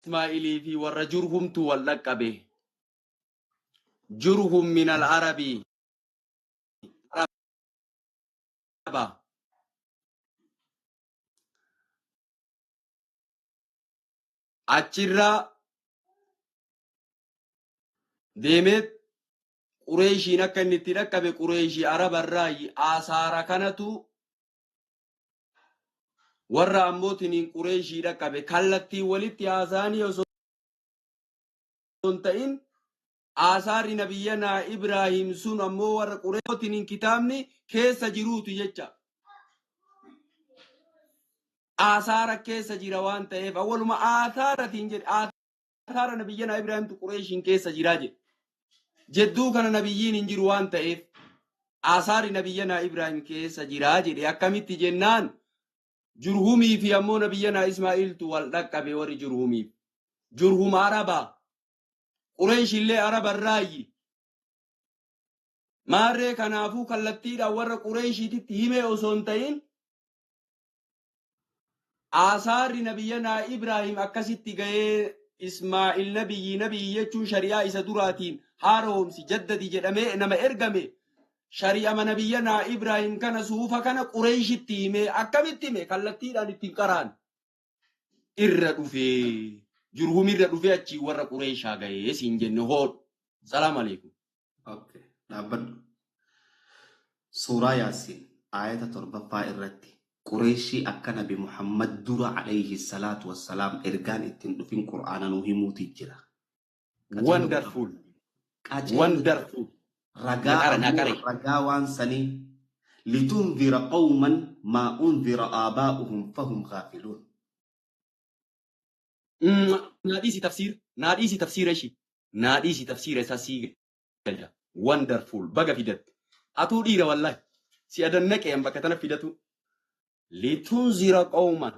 Ismaa'ilii fi warra Jurhumtu wal dhaqqabe. Jurhum min al-Arabi. Araba. Achirraa deemee Qureeshiin akka inni itti dhaqqabe Qureeshii Arabarraa aasaara kanatu warra ammootiniin Qureeshii dhaqqabe kallattiin walitti haasa'anii osoo hin ta'in aasaarri nabiyyanaa Ibraahim sun ammoo warra Qureeshotiniin kitaabni keessa jiruutu jecha. Aasaara keessa jira waan ta'eef awwaluma aasaaratiin jedhe aasaara nabiyyanaa Ibraahimtu Qureeshiin keessa jiraa jedhe. Jedduu kana nabiyyiin hin jiru waan ta'eef aasaarri nabiyyanaa Ibraahim keessa jiraa jedhe akkamitti jennaan Jurhumii fi ammoo nabiyyanaa Ismaa'iltu wal dhaqqabe warri Jurhumiif. Jurhum Araba. Qureesh illee Araba irraayyi. Maarree kanaafuu kallattiidhaan warra Qureeshiititti himee osoo hin ta'in aasaarri nabiyyanaa Ibraahim akkasitti ga'ee Ismaa'il nabiyyi nabiyyi jechuun shari'aa isa duraatiin haaromsi jaddadi jedhamee nama ergame shari'ama nabiyyanaa Ibraahim kana suufa kana Qureeshitti himee akkamitti hime kallattiidhaan ittiin qaraan irra dhufee Jurhum irra dhufee achii warra Qureeshaa ga'ee siin jenne hoodhu. Salaam alaikum. Okay, dhaabbadhu. Suuraa Yaasiin aayata 7ffaa irratti Qureeshii akka Nabi Muhammad dura alayhi salaatu wassalaam ergaan ittiin dhufin Qur'aana nuu himuuti jira. Qaceeloo Wonderful. Qaceeloo Wonderful. ragaa Naqara ammoo naqare. ragaa waan sanii litunzira qawman maa unzira aabaa'uhum fahum gaafiluun. Naa dhiisi tafsiira. Naa dhiisi tafsiira ishii. Naa dhiisi tafsiira isaa sii galcha. Wonderful. Baga fidatte. Atuu dhiira wallahi. Si adannaqe an bakka tana fidatu. Litunzira qawman.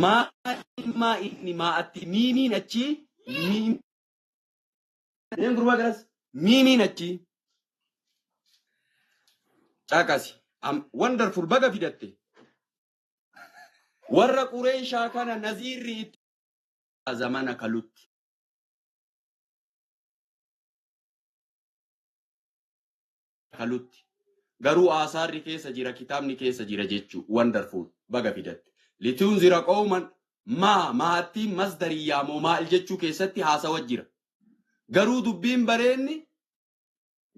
Maa maa inni maa atti miimiin achii miim. Deem gurbaa garas. Miimiin achii. Caqasi. Wonderful baga fidatte. Warra Qureeshaa kana naziirri itti zamana kalutti. Kalutti. Garuu aasaarri keessa jira kitaabni keessa jira jechuu wonderful baga fidatte. Litunzira qawman maa maattiin masdariyyaa moo maal jechuu keessatti haasawa jira. Garuu dubbiin bareenni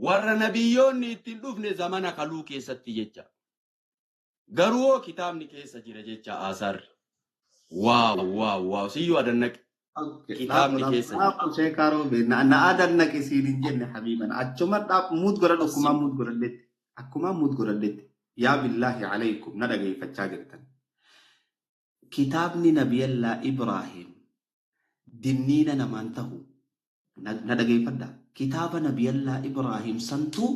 warra nabiyyoonni ittiin dhufne zamana kaluu keessatti jecha. Garuu hoo kitaabni keessa jira jecha aasaarri. Waaw waaw waaw siyyuu adannaqe. Kitaabni keessa jira. Dhaabbu sheekaa roobee na adannaqe siin hin jenne habiiban achuma dhaab muut godhadhu akkumaa muut godhadhetti akkumaa muut godhadhetti yaa billaahi alaykum na dhageeffachaa jirtan. Kitaabni nabiyallaa Ibraahim dinniina namaan tahu na dhageeffadha. Kitaaba nabiyallaa Ibraahim santuu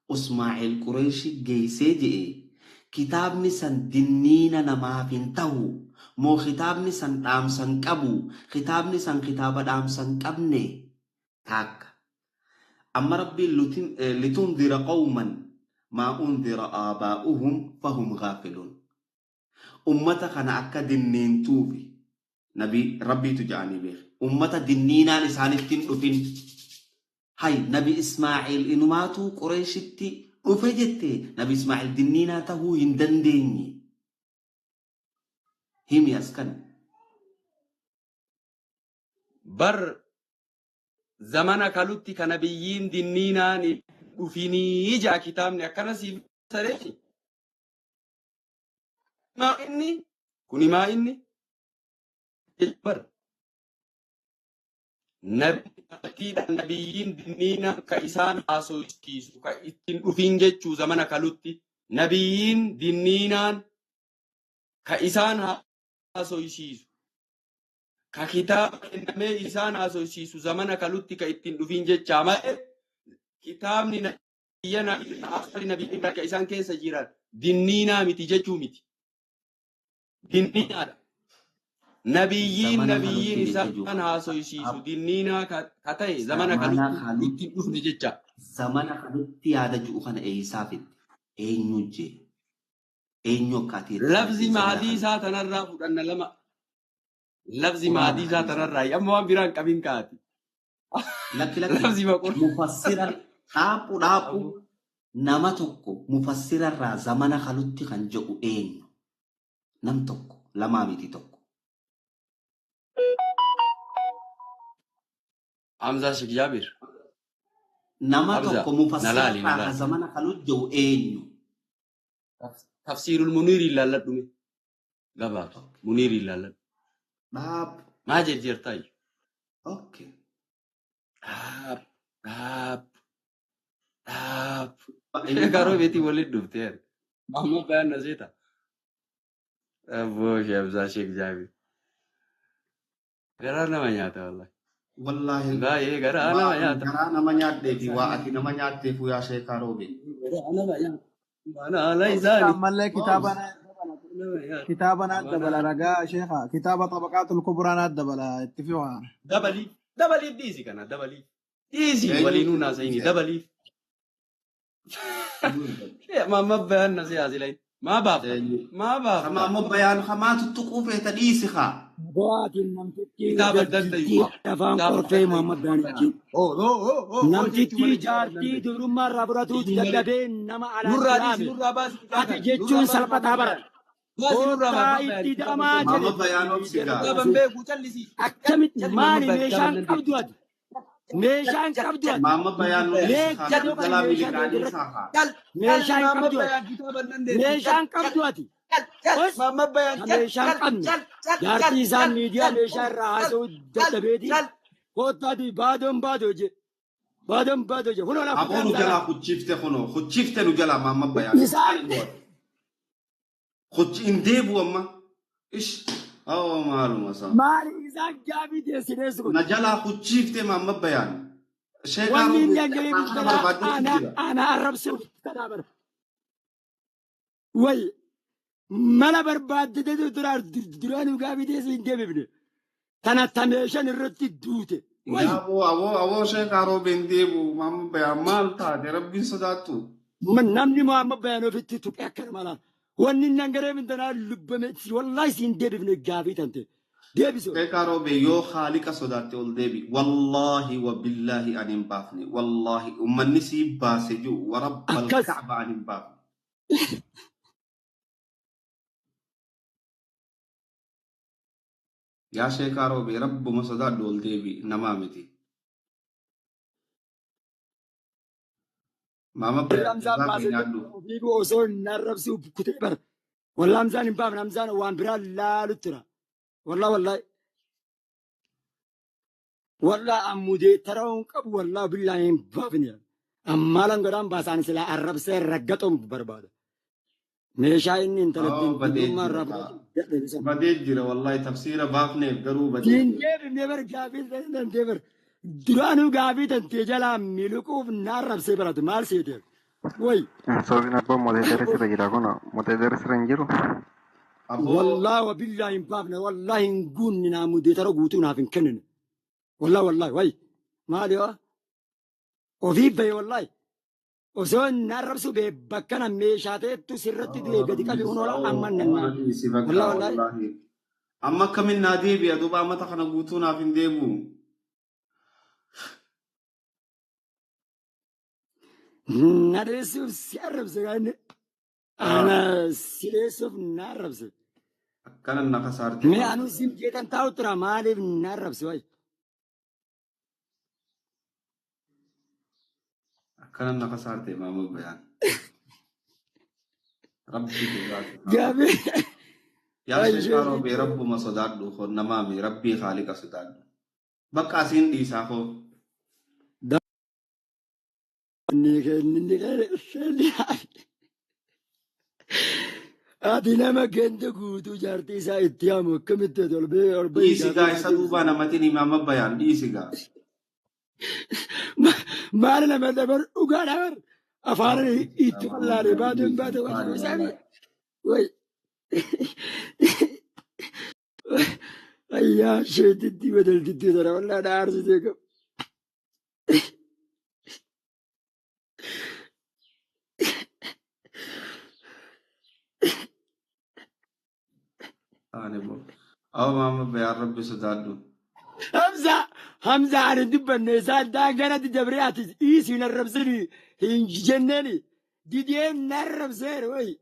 Usmaa'il Qureeshi geessee je'e kitaabni san dinniina namaaf hin tahu moo kitaabni san dhaamsa hin qabu kitaabni san kitaaba dhaamsa hin qabne taakka. Amma Rabbiin litunzira qawman maa unzira aabaa'uhum fahum gaafiluun. Ummata kana akka dinniintuufi nabi Rabbiitu ja'anii beeke. Ummata dinniinaan isaanitti hin dhufin. Hay nabi Ismaa'il inumaatuu Qureeshitti dhufe jette nabi Ismaa'il dinniinaa tahuu hin dandeenye. Himi as kan. Bar zamana kalutti ka nabiyyiin dinniinaan hin dhufinii ja'a kitaabni akkana siif sareeti. Maa inni kuni maa inni bar nabiyyiidhaan nabiyyiin dinniinaan ka isaan haasoysiisu ka ittiin dhufin jechuu zamana kalutti nabiyyiin dinniinaan ka isaan haasoysiisu ka kitaaba kennamee isaan haasoysiisu zamana kalutti ka ittiin dhufin jechaa malee kitaabni nabiyyana asli nabiyyi ka isaan keessa jiran dinniinaa miti jechuu miti. Dinniinaadha. Nabiyyiin Zamana nabiyyiin kalutti jecha jiru. isaan haasoysiisu dinniinaa ka ta'e zamana Zamana kalutti kalutti ittiin dhufne jecha. Zamana kalutti yaada jiru kana eeysaa fidde? Eenyu jee? Eenyu akka ati itti Lafzi fidde zamana mahadii kalutti? isaa tanarraa fudhanna lama. Lafzi Quraana maadii isaa hadiisa. Tanarraa amma waan biraan qabin kaati. Lakki lakki Lafzi maqur. Mufassira dhaaphu dhaaphu nama tokko mufassirarraa zamana kalutti kan jedhu eenyu? Nam tokko lamaa miti tokko. Hamzaa Sheikh Jaabir. Nama Hamza tokko na laali na mufassirarraa ka laali. Zamana kalutti jedhu eenyu? Tafsiirul Muniir ilaalladhume. Gabaabsa. Okay. Muniir ilaalladhu. Dhaaphu. Maa jirtaayu? Okay. Dhaab dhaab dhaab. Inni Garuu baafne. beetii waliin dhuftee. Amma bayaan na seeta. Abboo Sheikh Hamzaa Sheikh Jaabir. Garaa nama nyaata wallahi. Wallaahi Baay'ee garaa nama waa ani nyaata. Garaa nama nyaadhee fi waa ati nama nyaatteef yaa sheekaa roobe. Garaa nama nyaata. Mana ala isaani. Ammallee kitaaba Nama nyaata. kitaaba naat Mana dabala ragaa sheekha kitaaba xabaqaatul kubraa naat dabala itti fi waa. Dabaliif dabaliif dhiisi kana dabaliif dhiisi Eenyutu waliinuu naasayini dhiise? Dabaliif. Mamma bayaan na siyaasilayin. Maa baafta? Eenyu? Maa baafta? Kama amma bayaan hamaa tuttuquu feeta dhiisi haa. Boatiin namtittii Kitaaba dargaggeettii dandayu. afaan Kitaaba qorfee dandayu. Muhammad Daanichi. Oh oh oh oh oh jechuu Namtittii malee kitaaba jaartii dandayu. dubrummaa irraa fudhatuutu Iyyuu malee. dadhabee nama alaan Nurraa dhiisi jiraame. nurraa baasi kitaaba Ati kana. Nurraa jechuun baasi salphataa mamma bara. bayaan. Baasi nurraa Koottaa baasi itti kitaaba damaa dandayu. jedhe Mamma bayaan obsi gaa. Kitaaba hin beeku callisi. Akkamitti Calli mamma maali bayaan kitaaba meeshaan dandayu. qabdu ati? Meeshaan qabdu ati? Mamma bayaan nu dhiisi haa. Meeshaa Nu yookaan jalaa meeshaa miliqaa deeggarratti dhiisaa haa. Cal cal meeshaa hin mamma qabdu ati? bayaan kitaaba hin dandeessu. Cal Meeshaan cal qabdu ati? cal cal Os mamma bayaan ka cal meeshaan cal qabne cal cal cal jaartii isaa cal miidiyaa cal meeshaa irraa cal haasa'uu cal dadhabeeti. cal. Koottaati baadoon baadoo je baadoon baadoo je kunoo Aboo lafa nu jalaa kuchifte kunoo kuchifte nu jalaa mamma bayaan. isaan Kuchi hin deebu amma. Ish. Awwa maaluma isaa. maali isaan gaabii teessineessu kun Na jalaa kuchifte mamma bayaan. Sheekaa wanni roobee inni angalee kana bilbilaa barbaaddeetu ana jira. ana arrabsuuf kanaa bara way mala barbaaddete duraanuu gaabii teessi hin deebifne tana tameeshan irratti duute way Aboo aboo aboo sheekaa roobee hin deebu mamma bayaan maal taate rabbiin sodaattu. Namni Muhammad Bayaan ofitti tuqee akkana malaan wanni inni angaree mintanaa lubbame wallaahi siin deebifne gaafii tante deebisu. Sheekaa roobee yoo haaliqa sodaatte ol deebi. Wallaahi wa billaahi ani hin baafne. Wallaahi uummanni sii baase jiru warabbal Akkas ka'ba ani hin baafne. Yaa sheekaa roobee rabbuma sodaadhu ol deebi namaa miti. Maama bayaan Hamzaan irraa baasee nyaadhu. Ofii osoo hin arrabsuu kutee bara. Wallaa Hamzaan hin baafne Hamzaan waan biraa laalu tura. Wallaa wallaa wallaa ammudee tara'uun qabu wallaa billaa hin baafne. Ammaa langadhaan baasaan silaa arrabsee raggatuun barbaada. Meeshaa inni intalattiin Oo badee dubrummaa jira irraa kaa. fudhatu dadhabe sana. Badee jira wallaahi tafsiira baafneef garuu badee Siin jira. deebifnee bar gaafii tantee bar duraanuu gaafii tantee jalaa miliquuf na arrabsee barate maal seeteef. Way. Sobin abbaa moteetara sirra jira kun moteetara sirra hin jiru. Aboo Wallaahi wabillaahi hin baafne wallaahi hin guunne naa mudeetara guutuu naaf hin kennine. Wallaahi wallaahi wayi maali yoo ofii bahe wallaahi osoo hin arrabsu bee bakka na meeshaa ta'ettu sirratti du'e gadi qabi kun oola amma nannaa. dhiisi bakka Wallaahi wallaahi wallaahi. Amma akkamin naa deebi'a duuba amata kana guutuu naaf hin deebi'u. Na dheessuuf si arrabse gaanne ana si dheessuuf na arrabse. Akkana na kasaarte Mee maama. anuu sim jeetan taa'u tura maaliif na arrabse wayi. Akkana na kasaarte maama bayaan. Rabbi sodaatu haa. Gaafii. Yaa Wayi sheekaa roobee sheekitti. rabbuma sodaadhu koo namaami rabbii haaliqa sodaadhu. Bakka asiin dhiisaa koo. Inni kenni kenni Ati nama ganda guutuu jaartii isaa itti yaamu akkamitti ol ba'ee ol ba'ee Dhiisi gaafii gaa naa isa deebise. duubaa namatiin himaa bayaan dhiisi gaa. Maal nama dabar dhugaa dabar afaan itti wallaalee baatu hin baate waan jiru isaa way. Ayyaa sheetitti badaltitti tara wallaa dhaarsitee qabu. Taane boo. Aw maama bayaan rabbi sodaadhu. Hamza Hamza ani dubbanne isaan daanganatti dabree ati dhiisii narrabsini hin jenneeni dideen narrabseera wayi.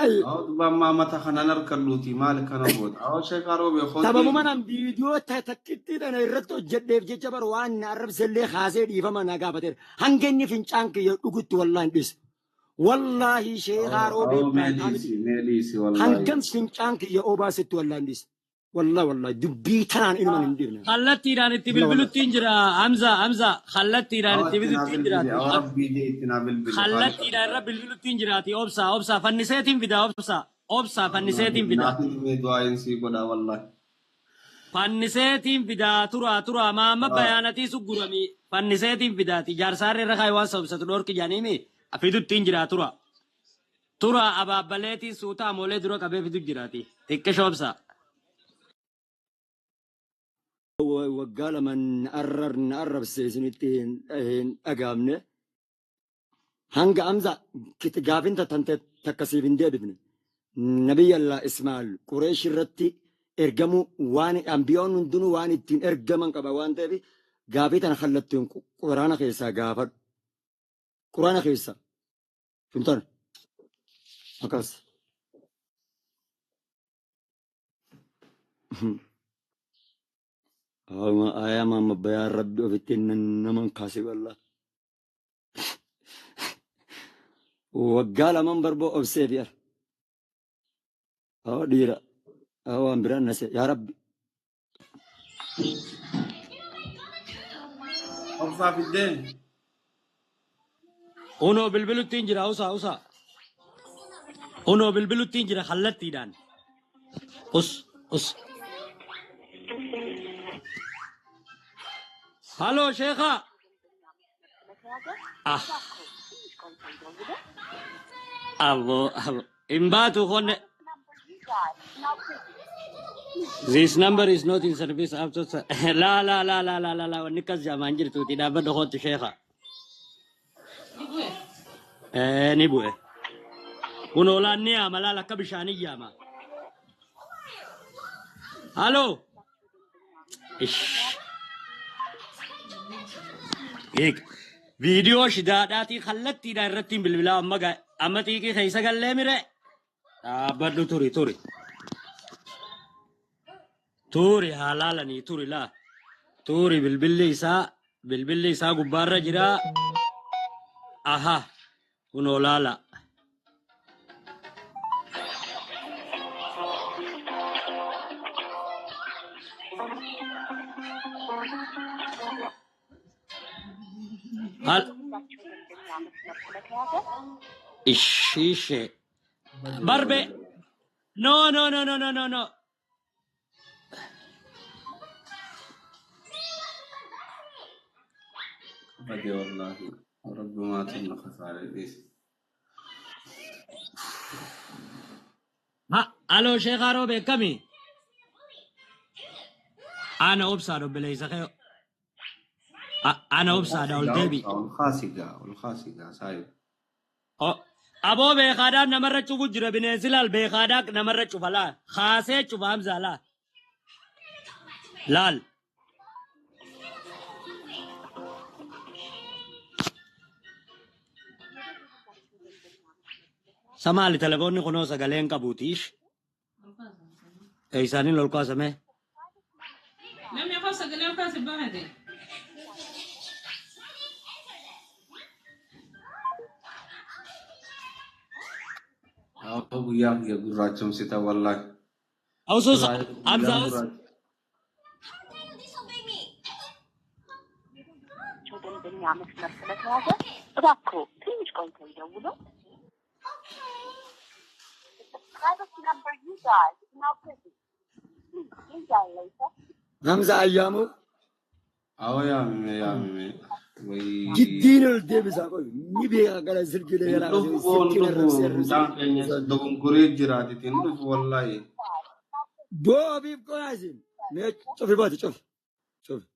Ay Aw duba ammaa mata kanan harkadhuuti maal kana goota. Aw sheekaa roobe sababuma kooti. nan viidiyoo takkitti tana irratti hojjedheef jecha bar waan na arrabsellee kaasee dhiifama na gaafateera. Hanga inni fincaan kiyya dhugutti wallaahi hin dhiisu. Wallaahi sheekaa Aw roobee mee baataa miti. dhiisi mee dhiisi wallaahi. Hangam fincaan kiyya obaasetti wallaahi hin dhiisu. Wallaahi wallaahi dubbii tanaan inuma hin dhiifne. Kallattiidhaan itti Wallaahi wallaahi. bilbiluttiin jira Hamza Hamza kallattiidhaan Aw itti itti naa bilbiluttiin bilbili. jiraati. Aw rabbii jee itti naa bilbili. Haala Kallattiidhaan irra bilbiluttiin jiraati obsa obsa fanniseetiin fida obsa obsa fanniseetiin fida. Naa fi du'aayin sii godha wallaahi. Fanniseetiin fidaa turaa turaa maamma bayaanatii suggurami fanniseetiin fidaati jaarsaarri irra kaayee waan sabsatu dhorki jaaniimi fiduttiin jira tura. Tura abaabbaleetiin suuta amoolee dura qabee fidu jiraati xiqqisho obsa. Waggaa lama na arrabse isinitti hin dhagaamne. Hanga Hamza gaafinta tante takka siif hin deebifne. Nabiyyi Allah Ismaa'il Qureesh irratti ergamuu waan ambiyoon hundinuu waan ittiin ergaman qaba waan ta'eef gaafii tana kallattiin quraana keessaa gaafadhu. Quraana keessa. Shuntan akkas. Ayaa maamma bayaan rabbi ofitti naman kaase wallah. Waggaa lamaan barboo obsee fi ara. Awwa dhiira. Awwa waan biraan nase. Yaa rabbi. Obsaa fiddee. Unoo bilbiluttiin jira usa usa. Unoo bilbiluttiin jira kallattiidhaan. Us us. Haloo sheekaa. Ah aboo aboo hin baatu konne. This number is not in service after la la la la la la la wanni kas jamaan jirtuuti dhaabbadha kootu sheeka. Ni bu'e. Kun oolaan ni yaama laal akka bishaanii yaama. Haloo. Ish. Eeg. Viidiyoo shidaadhaatii kallattiidhaan irratti hin bilbilaa amma amma xiiqii keessa gallee mire. Dhaabbadhu turi turi. Turi haa laalanii turi laa. Turi bilbilli isaa gubbaarra jira. Aha. Kunoo laala. Hal Ishiishe. Barbe. No no no no no no no. Bade wallaahi. Rabbi maatiin na kasaare dhiisi. Ha aloo sheekaa roobee akkami? Ana obsaadha obboleessa kee. Ana obsaadha ol deebi. Ol kaasigaa ol kaasigaa saayib. Aboo beekaadhaan namarra cufu jira bineensi laal beekaadhaan namarra cufa laal. Kaasee cufa Hamzaa laal. Laal. Samaali telefoonni kunoo sagalee hin qabuutiish. Isaaniin ol kaasame. Namni afaan sagalee ol kaase baate. Aw guyyaa kiyya gurraachomsita wallaahi. Awsuus Hamzaa Guyyaa us. gurraacha. Hamza Ayyaamoo Aw yaamime yaamime. Wayii. giddiin ol deebisaa qoy. Ni beeka gara silkiilee Hin jalaa dhufu boo hin silkiin dhufu arrabsee arrabsee. mucaan keenya dogongoree jiraati hin dhufu wallaahi. Boo ofiif qoyaasin. Mee cufi baate cufi. Cufi.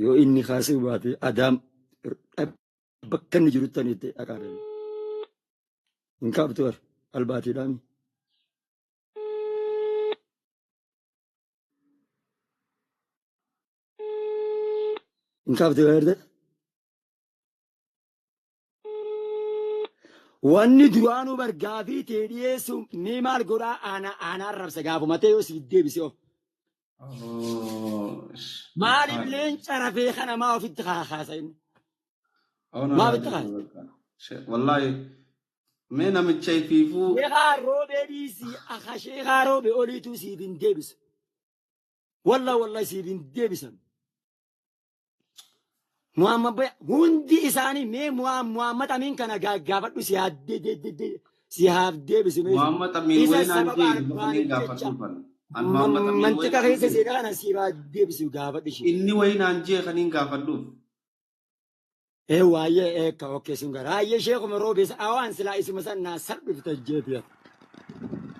Yoo inni kaasee baate adaam bakka inni jirutti ani itti dhaqaadha. Hin kaabtu bara albaatiidhaan. Hin kaafte waayerde. Wanni duraanuu bargaafii ta'e dhiyeessu ni maal godhaa ana arrabsa gaafuma ta'e yoo siif deebise of. Maaliif leenca rafee kana maa ofitti kaasa inni? Maaf itti kaasa? Wallahi mee namicha ifiifuu Sheekaa roobee dhiisii akka sheekaa roobee oliituu siif hin deebisu. Wallah wallah siif hin deebisan. Muhammad hundi isaanii mee Muhammad Amiin kana gaafadhu si haaf deebisu mee. Muhammad Amiin Isa waynaan sababa jee arbaaniif kaniin jecha gaafadhuufan. An Muhammad Amiin mantiqa waynaan keessa jee seenaa kana siif haa deebisu gaafadhu ishee. Inni waynaan jee kaniin gaafadhuuf. Ee waayee eekka okkee sun gara hayyee sheekuma roobees awaan silaa isuma san naa salphifta jeebiya.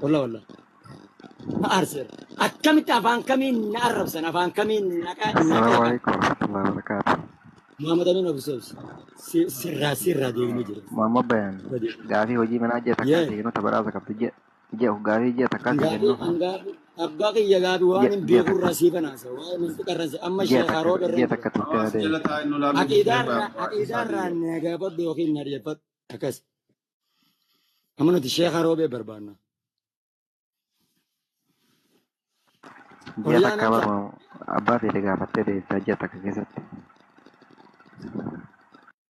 Wallah wallah. Na aarseera. Akkamitti afaan kamiin na arrabsan afaan kamiin na Assalaamu qeeqan. alaikum warahmatullahi wabarakatuh. Muhammad Amiin obsa obsa. Sirraa sirraa deemnee jira. Muhammad Bayan gaafii hojii manaa ji'a takkaa Yee. si kennu tabaraasa qabdu ji'a ji'a gaafii ji'a takkaa si Gaafii kennu angaafi abbaa kiyya gaafii waan ji'a hin ji'a beeku takka irraa siif anaasa. Waa'ee mantiqa irraa amma ji'a sheekaa takka rooba irra ji'a hin jira. takka turtee na Hawaasa jala deebite. taa'e nu laaluu Aqiidaarraa aqiidaarraa na gaafadhu yookiin na dhiyeeffadhu akkas. Amma nuti sheekaa roobee barbaanna. Ji'a Olyaan takka amsa. baruma abbaa feete gaafattee deebita ji'a takka keessatti.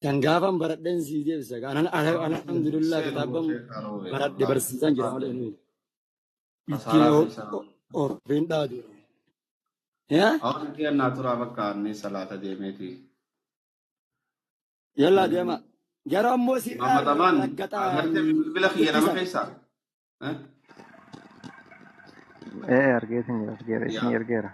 Kan gaafan baradheen sii deebisa. Alhamdulillah kitaaban baradhe barsiisaan jira malee nuyi. Ittiin ofiin dhaadu. Yaa? Hawaasa kiyannaa turaa bakka inni salaata deemeeti. Yallaa deema. Garuu ammoo sirraa Muhammad Amaan raggataa agartee bilbila kiyya nama dubbisan. keessaa? Ee argee isin argeera isin Yaa. argeera.